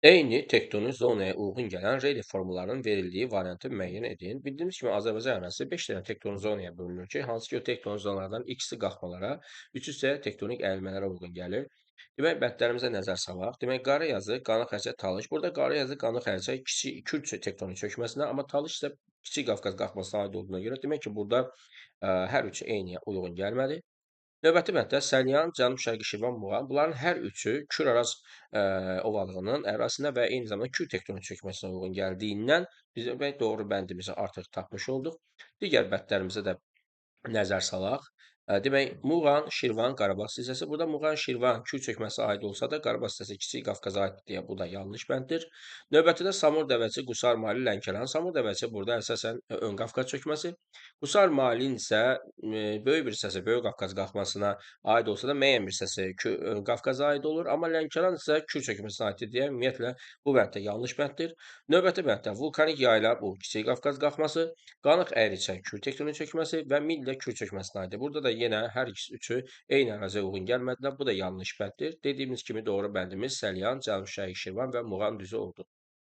Eyni tektonik zonaya uyğun gələn relyef formalarının verildiyi variantı müəyyən edin. Bildiyimiz kimi Azərbaycan ərazisi 5 dənə tektonik zonaya bölünür ki, hansı ki o tektonik zonalardan ikisi qalxmalara, üçü isə tektonik əyilmələrə uyğun gəlir. Demək, bəndlərimizə nəzər salaq. Demək, Qarayazı, Qanıq Hərçə, Talış. Burada Qarayazı, Qanıq Hərçə kiçik Kür tektonik çökməsinə, amma Talış isə Kiçik Qafqaz qalxmasına aid olduğuna görə, demək ki, burada hər üçü eyniyə uyğun gəlmədi. Növbəti bənddə Səlyan, Cənub-Şərqi Şirvan, Muğan. Bunların hər üçü Kür-Araz ovalığının ərazisində və eyni zamanda Kür tektonik çökməsinə uyğun gəldiyindən biz doğru bəndimizi artıq tapmış olduq. Digər bəndlərimizə də nəzər salaq. Demək, Muğan, Şirvan, Qarabağ hissəsi. Burada Muğan, Şirvan Kür çökməsi aid olsa da Qarabağ hissəsi Kiçik Qafqaza aiddir deyə bu da yanlış bənddir. Növbətidə Samur Dəvəçi, Qusar Mali, Lənkəran. Samur Dəvəçi burada əsasən Ön Qafqaz çökməsi. Qusar Malinin isə böyük bir hissəsi Böyük Qafqaz qalxmasına aid olsa da müəyyən bir hissəsi Ön Qafqaza aid olur. Amma Lənkəran isə Kür çökməsinə aiddir deyə ümumiyyətlə bu bənd də yanlış bənddir. Növbəti bənddə vulkanik yayla bu Kiçik Qafqaz qalxması, Qanıq Əyriçay Kür tektonik çökməsi və Millə Kür çökməsinə aiddir. Burada da yenə hər üçü eyni əraziyə uyğun gəlmədilər. Bu da yanlış bənddir. Dediyimiz kimi doğru bəndimiz Səlyan, Cənub-Şərqi Şirvan və Muğan düzü oldu.